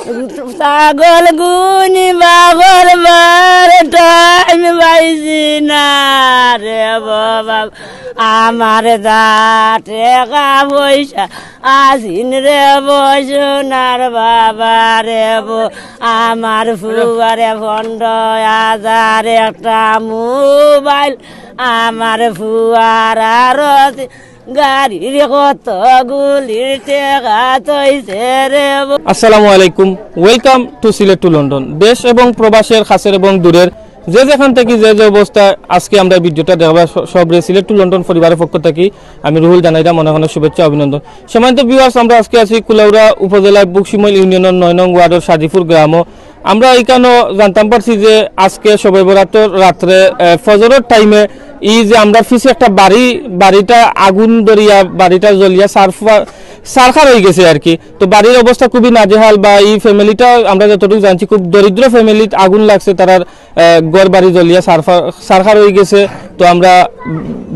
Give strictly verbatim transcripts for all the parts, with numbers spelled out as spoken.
ছাগল গুনি বাবর বার টাইম পাইছি না রে বাবা, আমার দা টেকা পয়সা আসিন রে বসুনার বাবা রে বো, আমার ফুয়ারে পনেরো হাজার একটা মোবাইল, আমার ফুয়ার আরো গাড়ির কত গুলির টেকা তৈছে রে বো। আসসালামু আলাইকুম, welcome to Sylhet to London. দেশ এবং প্রবাসের কাছের এবং দূরের যে যেখান থাকি যে যে অবস্থা, আজকে আমরা ভিডিওটা দেখবা স-, সবরে সিলেট টু লন্ডন পরিবারের পক্ষ থাকি আমি রুহুল জানাইরাম অনেক অনেক শুভেচ্ছা অভিনন্দন। সম্মানিত ভিউয়ার্স, আমরা আজকে আছি কুলাউড়া উপজেলার বুকশিমল ইউনিয়নের নয় নং ওয়ার্ডের সাজিপুর গ্রামও। আমরা এখানো জানতাম পারছি যে আজকে শবে বরাতর রাত্রে, আহ, ফজরর টাইমে এই যে আমরা পিছে একটা বাড়ি, বাড়িটা আগুন ধরিয়া বাড়িটা জ্বলিয়া সারফা-, সারখার হয়ে গেছে আর কি। তো বাড়ির অবস্থা খুবই নাজেহাল, বা এই ফ্যামিলিটা আমরা যতটুকু জানছি খুব দরিদ্র ফ্যামিলিত আগুন লাগছে, তারার, আহ, ঘর বাড়ি জ্বলিয়া সারফা-, সারখার হয়ে গেছে। তো আমরা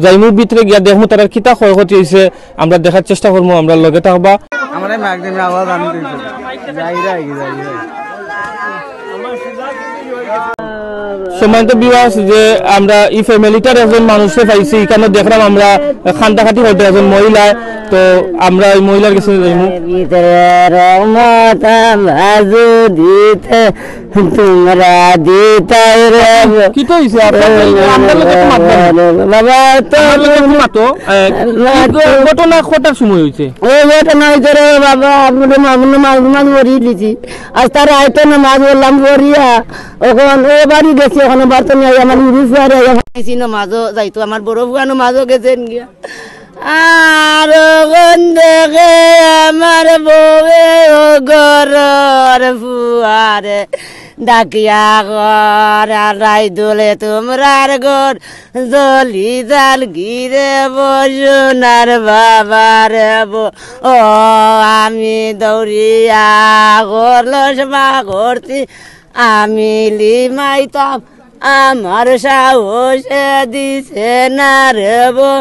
যাইমু ভিতরে গিয়া দেখমু তারার কিতা ক্ষয়ক্ষতি হয়েছে, আমরা দেখার চেষ্টা করবো, আমরা লগে থাকবা। আমার এই মাইক দিয়ে আওয়াজ আমি দিছি। যাই রে, যাই রে। সম্মানিত ভিউয়ার্স, যে আমরা এই ফ্যামিলিটার একজন মানুষকে পাইছি, এখানো দেখলাম আমরা কান্দাকাটি করতে একজন মহিলা, তো আমরা এই মহিলার কাছে যাইমু। ভিতরে রহমত বাজু দিতে তোমরা দিতাই রে। কিতা হইছে? আপনার তো এই আমরার লগে তো মাতবা না। বাবা, তো আমরার লগে তো মাতো। এ, কি ঘ-, ঘটনা কটার সময় হইছে? ওই ঘটনা হইছে রে বাবা, আমরা মামুন মামুন মাছ ধরি দিছি। আজ তার আইতো না মাছ বললাম ধরিয়া। ওখান ও বাড়ি গেছি, ওখানে বার্তা নিয়ে আমার ইউরিস বাড়ি আইয়া পাইছি না মাছও যাইতো, আমার বড় ফুয়ানো মাছও গেছেন গিয়া। আর ওখান দেখে আমার বউয়ে ও ঘরর ফুয়ারে ডাকিয়া ঘর আর রাই দোলে তোমরার ঘর জ্বলি জাল গিরে বসুনার বাবা রে বো। ও আমি দৌড়িয়া করলস মা করছি, আমি লিমাইতাম আমার সাহসে দিছে না রে বো,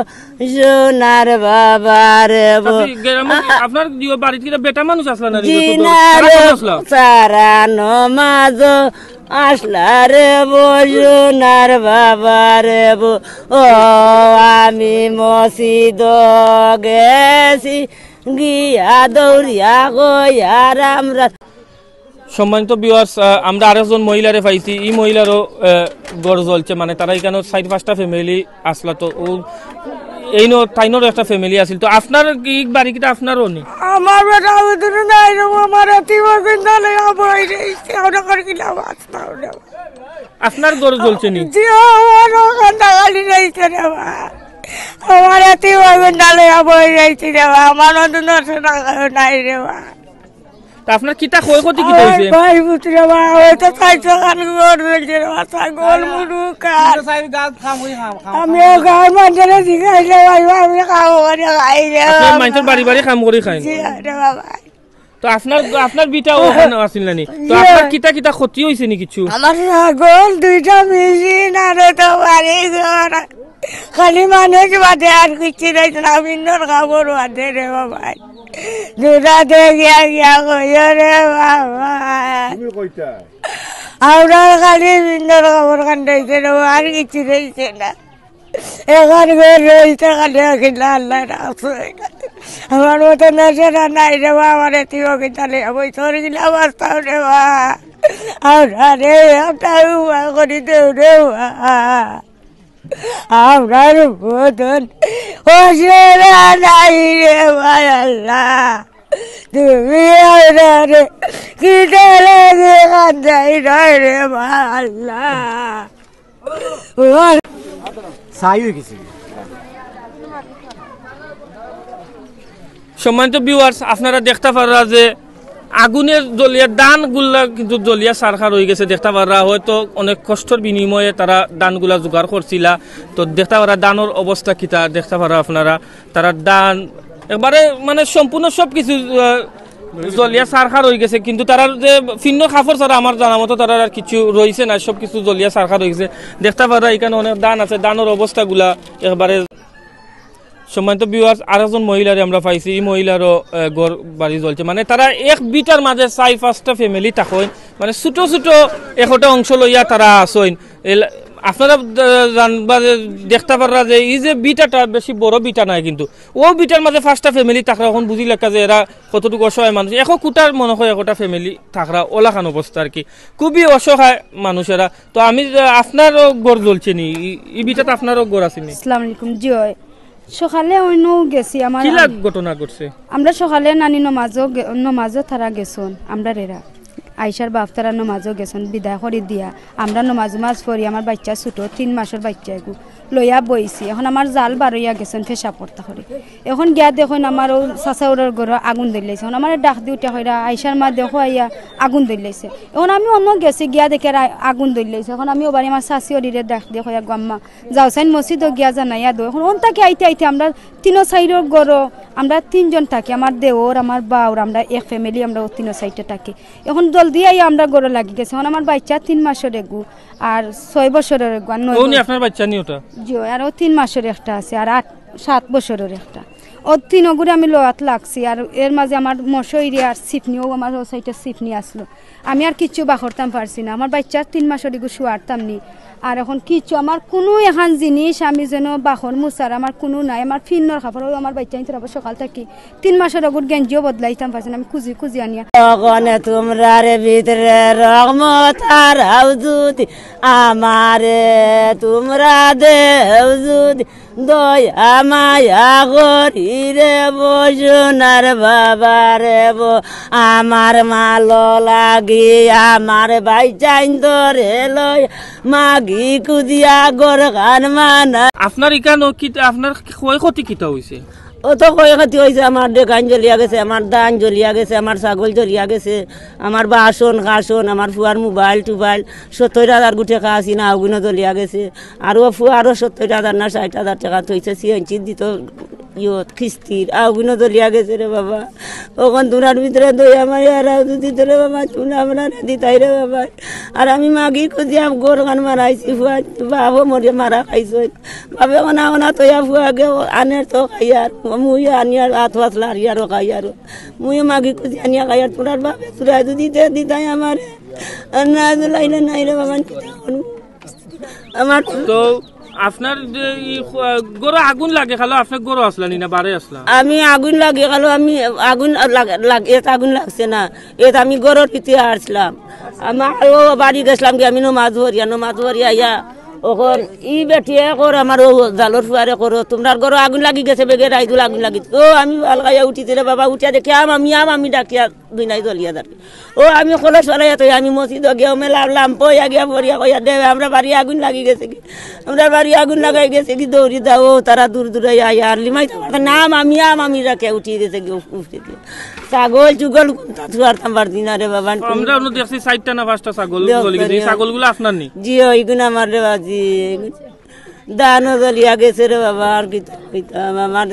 সোনার বাবা রে বো। আপনি গ্রামে কি, আ- আপনার কি বাড়িত কিতা বেটা মানুষ আসলা না নি? জি ছোট না তারা রে, কেমন আসলা? সারা নমাজ আসলা রে বো, সোনার বাবা রে বো। ও আমি মসজিদ গেছি, গিয়া দৌড়িয়া গইয়ার আমরা। সম্মানিত ভিউয়ার্স, আহ, আমরা আরেকজন মহিলারে পাইছি। এই মহিলারও, আহ, ঘর জ্বলছে, মানে তারা এখানে চার পাঁচটা ফ্যামিলি আসলা, তো ও এই ন-, তাইনর একটা ফ্যামিলি আছিল। তো আপনার কি বাড়ি কিতা আপনারও নি? আমার বেটা ওদের নাই রে, আমার এতিম অগুন নালে বই রইছে, ওরা করে কিনা বাঁচতাম রে। আপনার ঘর জ্বলছে নি? জি, আমার ওখান দাগালি রইছে রে বা। আমার এতিম অগুন নালে বই রইছে রে বা, আমার অন্য নাই রে বা। তা আপনার কিতা ক্ষয়ক্ষতি কিতা আমার হইছে? ভাই পুত্র বা, ওই তো চাইছো খান ঘর রইছে রে বা, ছাগল মুরু কার। আমি ও গাঁর মানুষরে জিগাইলে ভাই, আমি খাবো করে খাই রে আপনি বা। মানুষের বাড়ি বাড়ি কাম করে খাইন? জি, রে বাবা। তো আপনার, আপনার বিটা ওখানে আছিল না নি? তো ইয়ে। আপনার কিতা কিতা ক্ষতি হইছে নি কিছু? আমার ছাগল, দুইটা মেশিন, আর তো বাড়ি ঘর। খালি মানুষ বাদে আর কিচ্ছু নাই, না ভিন্নর কাপড় বাদে রে বাবা। দুটা দে গিয়া গিয়া কইও রে বাবা। তুমি কইতা? আমরা খালি ভিন্নর কাপড় কান্দাইছে রে বাবা, আর কিচ্ছু রইছে না। এখান ঘর রইছে খালি কিনা আল্লাহ রাখছে। আমার মতো নেশাটা নাই রে বাবা, আমার এতিম কিনা নেই, আমি তোর কিনা বাঁচতাম রে বাবা। আমরা রে, একটা উপায় করি দেও রে বাবা। আমরার মতন অসুবিধা নাই রে ভাই আল্লাহ। তুমি আমরারে কি লাগে কান্দাই নয় রে ভাই আল্লাহ। সাই হয়ে গেছে। সম্মানিত ভিউয়ার্স, আপনারা দেখতা পাররা যে আগুনে জ্বলিয়া ধানগুলা কিন্তু জ্বলিয়া ছারখার হয়ে গেছে। দেখতা পাররা হয়তো অনেক কষ্টর বিনিময়ে তারা ধানগুলা জোগাড় করছিলা। তো দেখতা পাররা ধানর অবস্থা কিতা, দেখতা পাররা আপনারা তারা ধান একবারে মানে সম্পূর্ণ সব কিছু, আহ, জ্বলিয়া ছারখার হয়ে গেছে। কিন্তু তারার যে ভিন্ন কাপড় ছাড়া আমার জানা মতো তারার আর কিছু রইছে না, সব কিছু জ্বলিয়া ছারখার হয়ে গেছে। দেখতা পাররা এখানে অনেক ধান আছে, ধানর অবস্থাগুলা একবারে সম্মানিত ভিউয়ার্স, আরেকজন মহিলারে আমরা পাইছি। এই মহিলারও, আহ, ঘর বাড়ি জ্বলছে, মানে তারা এক ভিটার মাঝে চাইর পাঁচটা ফ্যামিলি থাকইন, মানে ছোট ছোট একটা অংশ লইয়া তারা আছইন। এলা-, আপনারা, আহ, জানবা যে, দেখতা পাররা যে এই যে ভিটাটা বেশি বড় ভিটা নায়, কিন্তু অউ ভিটার মাঝে পাঁচটা ফ্যামিলি থাকরা, অখন বুঝিলাউক্কা যে এরা কতটুকু অসহায় মানুষ। একো কুটার মনে হয় একটা ফ্যামিলি থাকরা, অলাখান অবস্থা আর কি, খুবই অসহায় মানুষ এরা। তো আমি, আহ, আপনারও ঘর জ্বলছে নি? ই, ই ভিটাত আপনারও ঘর আছে নি? আসসালামু আলাইকুম। জি অয়, সকালে অইন্য গেছি আমার। কিলা ঘটনা ঘটছে? আমরা সকালে নানি নমাজও গে-, নমাজও তারা গেছইন, আমরার এরা আইসার বাপ তারা নমাজও গেছইন, বিদায় করি দিয়া আমরা নমাজ উমাজ পড়ি, আমার বাইচ্চা ছোট, তিন মাসর বাইচ্চা এগু লইয়া বইছি। অখন আমার জাল বারইয়া গেছইন পেশাব করতা করি। অখন গিয়া দেখইন আমার অউ চাচাউরর ঘরো আগুন ধরিলাইছে। অখন আমারে ডাক দি উঠিয়া কইরা, "আইসার মা, দেখো আইয়া আগুন ধরিলাইছে।" অখন আমি অনো গেছি, গিয়া দেখি আর আ-, আগুন ধরিলাইছে। অখন আমি অউ বাড়ি আমার চাচি অরিরে ডাক দিয়া কইয়া, "গো আম্মা, যাও চাইন মসজিদো গিয়া জানাইয়া দেও।" অখন অন থাকি আইতে আইতে আমরা তিনো সাইডর ঘরো, আমরা তিনজন থাকি, আমার দেওর, আমার বাউর, আমরা এক ফ্যামিলি, আমরা অউ তিনো সাইডে থাকি। অখন জলদি আইয়া আমরা ঘরো লাগি গেছি। অখন আমার বাইচ্চা তিন মাসর এগু, আর ছয় বছরর এগু, আর নয় অউ নি বছর। আপনার বাইচ্চা নি ওটা? জি অয়, আর অউ তিন মাসর একটা আছে, আর আট, সাত বছরর একটা। অউ তিনোগুরে আমি লওয়াত লাগছি, আর এর মাঝে আমার মশইরে আর ছিপনি, অউ আমার অউ সাইডে ছিপনি আছলো। আমি আর কিচ্ছু বাখরতাম পারছি না, আমার বাইচ্চার তিন মাসর এগু শুয়ারতাম নি। আর অখন কিচ্ছু, আমার কুনু এখান জিনিস আমি যেন বাখর মুছার আমার কুনু নাই। আমার ফিন্নর কাপড়, অউ আমার বাইচ্চা ইন্তর সকাল থাকি তিন মাসর এগুর গেঞ্জিও বদলাইতাম পারছি না, আমি খুঁজি খুঁজি আনিয়া। অখনে তুমরার ভিতরে রহমত হারাও যুদি, আমারে তুমরা দেও যুদি, দয়া মায়া করি রে বো সোনার বাবা রে বো, আমার মালো লাগি আমার বাইচ্চাইন্তরে লই মাগি খুজিয়া ঘরখান বানাই। আপনার ইখানো কিতা, আপনার ক্ষয়ক্ষতি কিতা অইছে? অত ক্ষয়ক্ষতি অইছে, আমার ডেগাইন জ্বলিয়া গেছে, আমার ধান জ্বলিয়া গেছে, আমার ছাগল জ্বলিয়া গেছে, আমার বাসন কাসন, আমার ফুয়ার মোবাইল টোবাইল, সত্তইর হাজার গু টেকা আছিল না, অগুনও জ্বলিয়া গেছে। আর অউ ফুয়ারও সত্তইর হাজার না ষাইট হাজার টেকা থইছে, সিএনজি দিত ইয়ত কিস্তির, অগুনও জ্বলিয়া গেছে রে বাবা। অখন তুমরার ভিতরে দয়া মায়া হারাও যুদি রে বাবা, তুমরা আমরারে দিতায় রে বাবা। আর আমি মাগি খুজিয়া ঘরখান বানাইছি, ফুয়া বাপও মরিয়া মারা খাইছইন। বাপে অনা অনা থইয়া ফুয়াগে আনের তো খাইয়ার, মুইও আনিয়ার আত পাত লাড়িয়ারও খাইয়ার। মুইও মাগি খুজি আনিয়া খাইয়ার, তুমরার বাপে তুমরায় যুদি দে দিতায় আমারে। আর না দিলাইলে নাই রে বাবা, কিতা করমু? আমার তো আপনার যে ই খ-, ঘরো আগুন লাগে খালো, আপনে ঘরো আছলা নি না বারে আছলা? আমি আগুন লাগে খালো, আমি আগুন লাগ-, লাগ-, এত আগুন লাগছে না, এত আমি ঘরর ভিতরে আছলাম। আমার অউ বাড়ি গেছলাম কি, আমি নমাজ পড়িয়া, নমাজ পড়িয়া আইয়া, অখন ই বেটিয়ে কর, আমার অউ জালর ফুয়ারে কর, তুমরার ঘরো আগুন লাগি গেছে, বেগে রাইদুল আগুন লাগি। অউ আমি আলগাইয়া উঠিছি রে বাবা, উঠিয়া দেখি আম আমি, আম আমি ডাকিয়া দুইনাই জ্বলিয়া যার। অউ আমি কলস ফালাইয়া থই, আমি মসজিদো গিয়া মেলা লাম্প অইয়া গিয়া পড়িয়া কইয়া দে, আমরার বাড়ি আগুন লাগি গেছে গি, আমরার বাড়ি আগুন লাগাই গেছে গি, দৌড়ি দাও, অউ তারা দূর দূর অইয়া আইয়া আর লিমাইতে পারতা না, আম আমি, আম আমি ডাকিয়া উঠি গেছে গি, উফ, উফ, উফ। ছাগল চুগল কুনতা ছুয়ারতাম পারছি না রে বাবা। আমরা অনো দেখছি চাইরটা না পাঁচটা ছাগল দেও জ্বলি গেছে। এই করিয়া। ছাগলগুলা আপনার নি? জি, অউ ইগুন আমার রে বাজি। ধানও জ্বলিয়া গেছে রে বাবা, আর কিতা কইতাম। আমার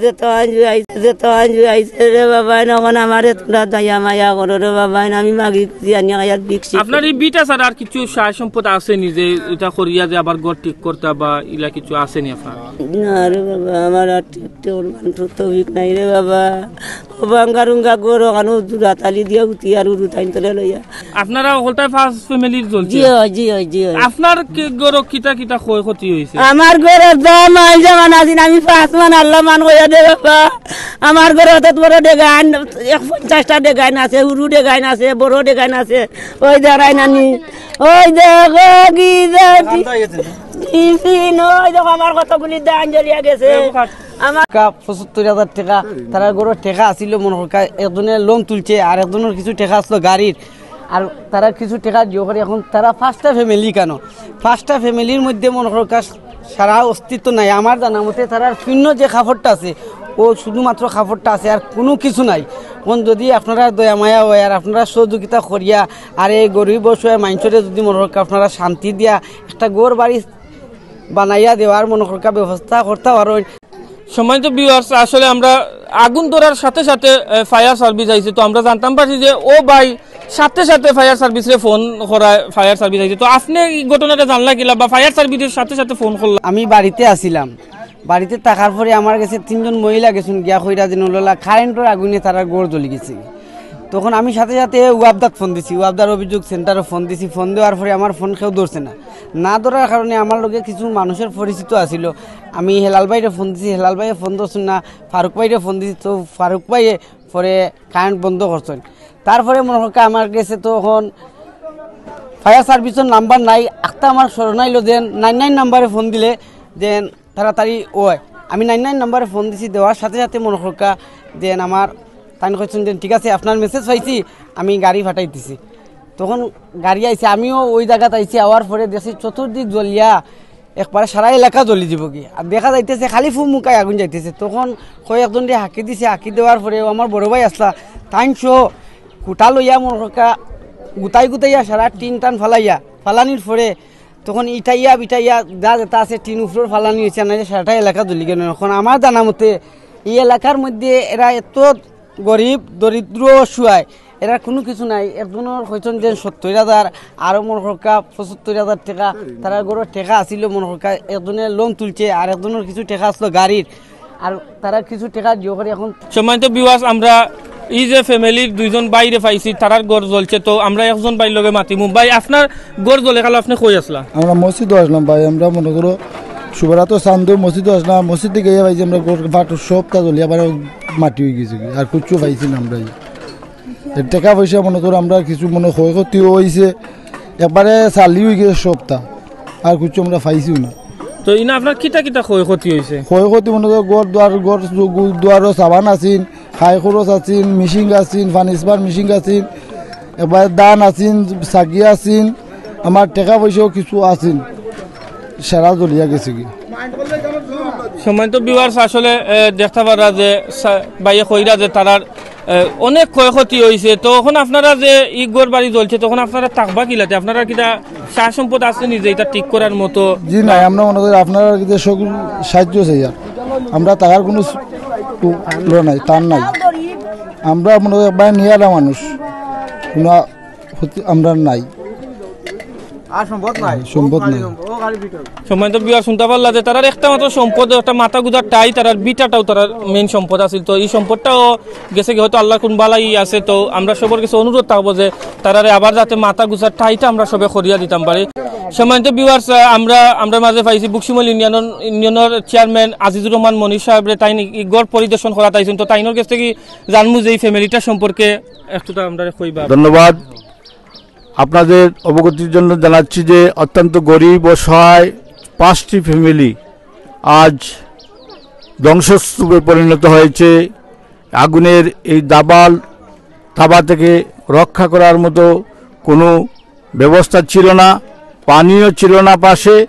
যে তো আঞ্জু আইছে, যে তো আঞ্জু আইছে রে বাবা, অখন আমারে তুমরা দয়া মায়া করো রে বাবা, আমি মাগি খুজি আনিয়া খাইয়ার ভিক্ষি। আপনার ই ভিটা ছাড়া আর কিছু সহায় সম্পদ আছে নি যে ইটা করিয়া যে আবার ঘর ঠিক করতা বা ইলা কিছু আছে নি আপনার? না রে বাবা, আমার আর ঠিক টেকর মানুষর তৌফিক নাই রে বাবা। অউ ভাঙ্গা রুঙ্গা ঘর, অখানো জুড়া তালি দিয়া উঠি আর উরু তাইন তলে লইয়া। আপনারা হকলটাই পাঁচ ফ্যামিলির জ্বলছে? জি অয়, জি অয়, জি অয়। আপনার কি ঘরো কিতা কিতা ক্ষয়ক্ষতি অইছে? আমার ঘরর দাম আইল যেমন আছি, আমি পাঁচ মান আল্লাহ মান কইয়া দে বাবা। আমার ঘরো অত বড় ডেগাইন, এক পঞ্চাশটা ডেগাইন আছে, হুরু ডেগাইন আছে, বড় ডেগাইন আছে। অউ দাঁড়াই নানি, অউ দেখো কি জাতি। টিফিন, অউ দেখো আমার কতগুলি ধান জ্বলিয়া গেছে। আমার কা-, পঁচাত্তর হাজার টেকা, তারার ঘরো টেকা আছিল মনে করকা, একজনে লোন তুলছে, আর একজনর কিছু টেকা আছিল গাড়ির, আর তারার কিছু টেকা দিও করি। অখন তারা পাঁচটা ফ্যামিলি কেন, পাঁচটা ফ্যামিলির মধ্যে মনে করকা সারা অস্তিত্ব নাই। আমার জানা মতে তারার শূন্য যে কাপড়টা আছে, অউ শুধুমাত্র কাপড়টা আছে, আর কুনু কিছু নাই। অখন যুদি আপনারার দয়া মায়া অয় আর আপনারা সহযোগিতা করিয়া আর এই গরিব অসহায় মানষরে যুদি মনে করকা আপনারা শান্তি দিয়া একটা ঘর বাড়ি বানাইয়া দেওয়ার মনে করকা ব্যবস্থা করতা পারইন। সম্মানিত ভিউয়ার্স, আসলে আমরা আগুন ধরার সাথে সাথে, এ, ফায়ার সার্ভিস আইছে, তো আমরা জানতাম পারছি যে অউ ভাই সাথে সাথে ফায়ার সার্ভিসরে ফোন করায় ফায়ার সার্ভিস আইছে। তো আপনে ই ঘটনাটা জানলা কিলা বা ফায়ার সার্ভিসর সাথে সাথে ফোন করলা? আমি বাড়িতে আছিলাম, বাড়িতে থাকার পরে আমার গেছে তিনজন মহিলা গেছইন গিয়া কইরা যে নললা কারেন্টর আগুনে তারার ঘর জ্বলি গেছে। তখন আমি সাথে সাথে ওয়াবদাত ফোন দিছি, ওয়াবদার অভিযোগ সেন্টারে ফোন দিছি। ফোন দেওয়ার পরে আমার ফোন কেউ ধরছে না। না ধরার কারণে আমার লগে কিছু মানুষের পরিচিত আছিল। আমি হেলাল ভাইরে ফোন দিছি, হেলাল ভাইয়ে ফোন ধরছেন না। ফারুক ভাইরে ফোন দিছি, তো ফারুক ভাইয়ে পরে কারেন্ট বন্ধ করছেন। তারপরে মনে হয় আমার গেছে তখন ফায়ার সার্ভিসের নাম্বার নাই। একটা আমার স্মরণ আইলো যে নাইন নাইন নাম্বারে ফোন দিলে যে তাড়াতাড়ি অয়। আমি নাইন নাইন নাম্বারে ফোন দিছি, দেওয়ার সাথে সাথে মনে করকা যে আমার তাইন কইছেন যে, "ঠিক আছে, আপনার মেসেজ পাইছি, আমি গাড়ি পাঠাই দিছি।" তখন গাড়ি আইছে, আমিও ওই জায়গাত আইছি, আওয়ার পরে দেখছি চতুর্দিক জ্বলিয়া একবারে সারা এলাকা জ্বলি দিব কি। আর দেখা যাইতেছে খালি ফুমুকায় আগুন যাইতেছে। তখন কয়েকজন দিয়ে হাঁকি দিছে, হাঁকি দেওয়ার পরে আমার বড় ভাই আসলা, তাইন সহ কুটা লইয়া মনে করকা গুতাই গুতাইয়া সারা টিন টান ফালাইয়া, ফালানির পরে তখন ইটাইয়া বিটাইয়া যা যেটা আছে টিন উপরের ফালানি হয়েছে, না সারাটা এলাকা জ্বলি গেল। এখন আমার জানা মতে এই এলাকার মধ্যে এরা এত গরিব, দরিদ্র, অসহায়, এরা কোনো কিছু নাই। একজনের হইছেন যে সত্তর হাজার, আরও মনে করকা পঁচাত্তর হাজার টাকা, তারা গরুর টাকা আসিল মনে করকা, একজনের লোন তুলছে, আর একজনের কিছু টাকা আসলো গাড়ির, আর তারা কিছু টাকা জিও করে এখন। সম্মানিত ভিউয়ার্স, আমরা এই যে ফ্যামিলির দুইজন ভাইরে পাইছি, তারার ঘর জ্বলছে, তো আমরা একজন ভাইর লগে মাতিমু। ভাই, আপনার ঘর জ্বলে গেল, আপনি কই আসলা? আমরা মসজিদও আসলাম ভাই, আমরা মনে করো শুভরাত চান্দু মসজিদও আসলাম, মসজিদ থেকে গিয়ে ভাই যে আমরা ঘর ফাটুর সবটা জ্বলিয়া আবার মাটি হয়ে গেছে কি, আর কিচ্ছু পাইছি না আমরা। এই টাকা পয়সা মনে করো আমরা কিছু মনে ক্ষয়ক্ষতি হয়েছে, একবারে চালি হয়ে গেছে সবটা, আর কিচ্ছু আমরা পাইছিও না। তো ইনা আপনার কিতা কিতা ক্ষয়ক্ষতি হয়েছে? ক্ষয়ক্ষতি মনে করো ঘর দুয়ার, ঘর দুয়ারও সাবান আছিন, খাই খরচ আছিন, মিশিং আছিন, ফার্নিচার মিশিং আছিন, এবার ধান আছিন, সাগি আছিন, আমার টাকা পয়সাও কিছু আছিন, সারা জ্বলিয়া গেছে কি। সম্মানিত ভিউয়ার্স, আসলে এ, দেখতে পারা যে সা- ভাইয়ে কইরা যে তারার এ, অনেক ক্ষয়ক্ষতি হয়েছে। তো এখন আপনারা যে ই ঘর বাড়ি জ্বলছে, তখন আপনারা থাকবা কিলাতে? আপনারা কিতা সা সম্পদ আছে নিজে এটা ঠিক করার মতো? জি নাই, আমরা মনে করি আপনারা কিতা সকল সাহায্য চাই আর আমরা থাকার কোনো স- লো নাই, তার নাই। আমরা মনে করি একবারে নিয়ারা মানুষ, কোনো ক্ষতি আমরা নাই। আর সম্পদ নাই। সম্পদ নাই। সম্মানিত ভিউয়ার, শুনতে পারলা যে তারার একটা মাত্র সম্পদ, একটা মাথা গুজার টাই, তারার বিটাটাও তারার মেইন সম্পদ আছিল। তো এই সম্পদটাও গেছে কি, হয়তো আল্লাহর কোন বালাই আছে। তো আমরা সবার কাছে অনুরোধ থাকবো যে তারারে আবার যাতে মাথা গুজার টাইটা আমরা সবে করিয়া দিতাম পারি। সম্মানিত ভিউয়ার্স, আমরা আমরা মাঝে পাইছি বুকশিমল ইউনিয়নের ইউনিয়নের চেয়ারম্যান আজিজুর রহমান মনির সাহেবরে, তাইন ই ঘর পরিদর্শন করাত আইছইন। তো তাইনর কাছ থেকে জানমু যে এই ফ্যামিলিটা সম্পর্কে একটুটা আমরা কইবা। ধন্যবাদ। আপনাদের অবগতির জন্য জানাচ্ছি যে অত্যন্ত গরিব অসহায় পাঁচটি ফ্যামিলি আজ ধ্বংসস্তূপে পরিণত হয়েছে। আগুনের এই দাবাল থাবা থেকে রক্ষা করার মতো কোনো ব্যবস্থা ছিল না, পানিও ছিল না পাশে।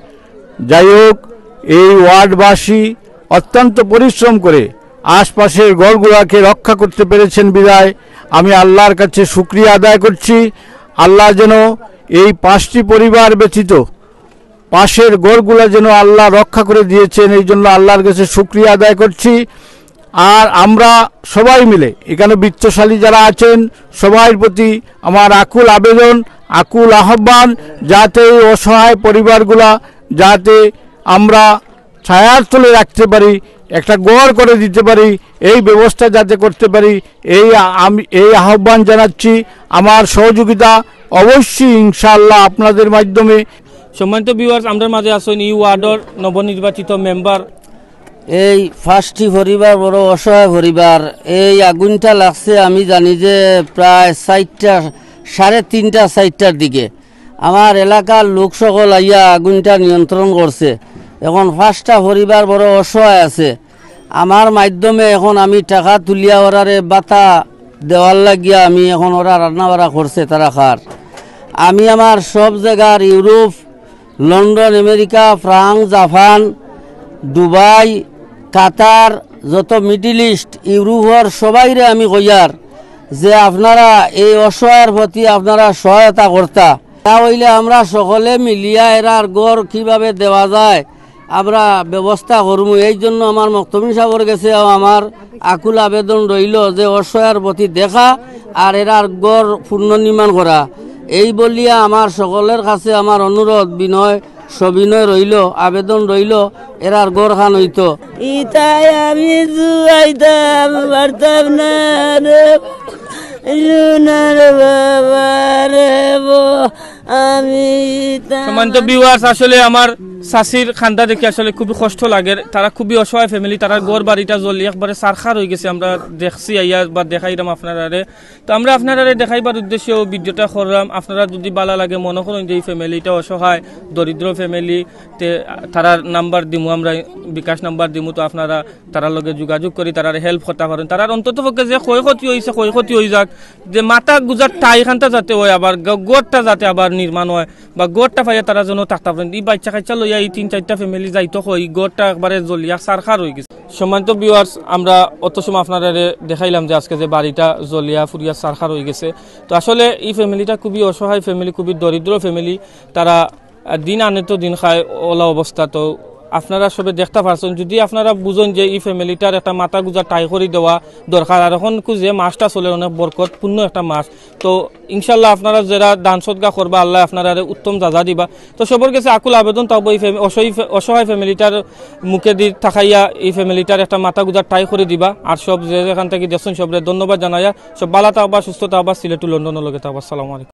যাই হোক, এই ওয়ার্ডবাসী অত্যন্ত পরিশ্রম করে আশপাশের ঘরগুলাকে রক্ষা করতে পেরেছেন বিধায় আমি আল্লাহর কাছে শুকরিয়া আদায় করছি। আল্লাহ যেন এই পাঁচটি পরিবার ব্যতীত পাশের ঘরগুলা যেন আল্লাহ রক্ষা করে দিয়েছেন, এই জন্য আল্লাহর কাছে শুকরিয়া আদায় করছি। আর আমরা সবাই মিলে এখানে বিত্তশালী যারা আছেন, সবার প্রতি আমার আকুল আবেদন, আকুল আহ্বান, যাতে এই অসহায় পরিবারগুলা যাতে আমরা ছায়ার তলে রাখতে পারি, একটা ঘর করে দিতে পারি, এই ব্যবস্থা যাতে করতে পারি, এই আ- আমি এই আহ্বান জানাচ্ছি। আমার সহযোগিতা অবশ্যই ইনশাআল্লাহ আপনাদের মাধ্যমে। সম্মানিত ভিউয়ার্স, আমরার মাঝে আছইন ই ওয়ার্ডর নবনির্বাচিত মেম্বার। এই পাঁচটি পরিবার বড় অসহায় পরিবার। এই আগুনটা লাগছে আমি জানি যে প্রায় চাইরটা, সাড়ে তিনটা চাইরটার দিকে। আমার এলাকার লোক সকল আইয়া আগুনটা নিয়ন্ত্রণ করছে। এখন পাঁচটা পরিবার বড় অসহায় আছে। আমার মাধ্যমে এখন আমি টাকা তুলিয়া ওরারে বাতা দেওয়ার লাগিয়া আমি এখন ওরা রান্না বাড়া করছে তারা খার। আমি আমার সব জায়গার Europe, London, America, France, Japan, Dubai, Qatar, যত মিডল ইস্ট, ইউরোপর সবাইরে আমি কইয়ার যে আপনারা এই অসহায়র প্রতি আপনারা সহায়তা করতা। তা হইলে আমরা সকলে মিলিয়া এরার ঘর কিভাবে দেওয়া যায়, আমরা ব্যবস্থা করমু। এই জন্য আমার মকতমিন সাহেবর গেছে আমার আকুল আবেদন রইল যে অসহায়র প্রতি দেখা আর এরার ঘর পুনর্নির্মাণ করা। এই বলিয়া আমার সকলের কাছে আমার অনুরোধ বিনয়, সবিনয় রইল, আবেদন রইল, এরার ঘর খান অইতো। ইতায় আমি জুয়াইতাম পারতাম না রে, সোনার বাবা রে বো, আমি ইতাম সম্মানিত ভিউয়ার্স, আসলে আমার চাচির কান্দা দেখি আসলে খুবই কষ্ট লাগে। তারা খুবই অসহায় ফ্যামিলি, তারার ঘর বাড়িটা জ্বলি একবারে ছারখার অই গেছে। আমরা দেখছি আইয়া বা দেখাইরাম আপনারারে। তো আমরা আপনারারে দেখাইবার উদ্দেশ্যে অউ ভিডিওটা করলাম। আপনারা যদি ভালা লাগে, মনো করইন যে ই ফ্যামিলিটা অসহায়, দরিদ্র ফ্যামিলি, তে তারার নাম্বার দিমু আমরা, বিকাশ নাম্বার দিমু। তো আপনারা তারার লগে যোগাযোগ করি তারারে হেল্প করতা পারইন। তারার অন্তত পক্ষে যে ক্ষয়ক্ষতি অইছে, ক্ষয়ক্ষতি অই যাক, যে মাথা গুজার ঠাই খানটা যাতে অয়, আবার গ-, ঘরটা যাতে আবার নির্মাণ অয়, বা ঘরটা পাইয়া তারা যেন থাকতা পারইন। ই বাইচ্চা কাইচ্চা লইয়া ই তিন চাইরটা ফ্যামিলি যাইতো কই, ই ঘরটা একবারে জ্বলিয়া ছারখার অই গেছে। সম্মানিত ভিউয়ার্স, আমরা অত সময় আপনারারে দেখাইলাম যে আজকে যে বাড়িটা জ্বলিয়া পুড়িয়া ছারখার অই গেছে। তো আসলে ই ফ্যামিলিটা খুবই অসহায় ফ্যামিলি, খুবই দরিদ্র ফ্যামিলি। তারা, আহ, দিন আনে তো দিন খায়, অলা অবস্থা। তো আপনারা সবে দেখতা পারছইন, যদি আপনারা বুঝইন যে ই ফ্যামিলিটার একটা মাথা গুজা ঠাই করি দেওয়া দরকার। আর এখন কু যে মাসটা চলের অনেক বরকতপূর্ণ একটা মাস, তো ইনশাল্লাহ আপনারা যেরা দান সদকা করবা, আল্লায় আপনারারে উত্তম যাজা দিবা। তো সবর গেছে আকুল আবেদন থাকবো, ই ফ্যামি-, অসহায় ফ্যা-, অসহায় ফ্যামিলিটার মুখেদি তাকাইয়া ই ফ্যামিলিটার একটা মাথা গুজার ঠাই করি দিবা। আর সব যে যেখান থাকি দেখছইন সবরে ধন্যবাদ জানাইয়া সব ভালা থাকবা, সুস্থ থাকবা, সিলেট টু লন্ডনর লগে থাকবা। আসসালামু আলাইকুম।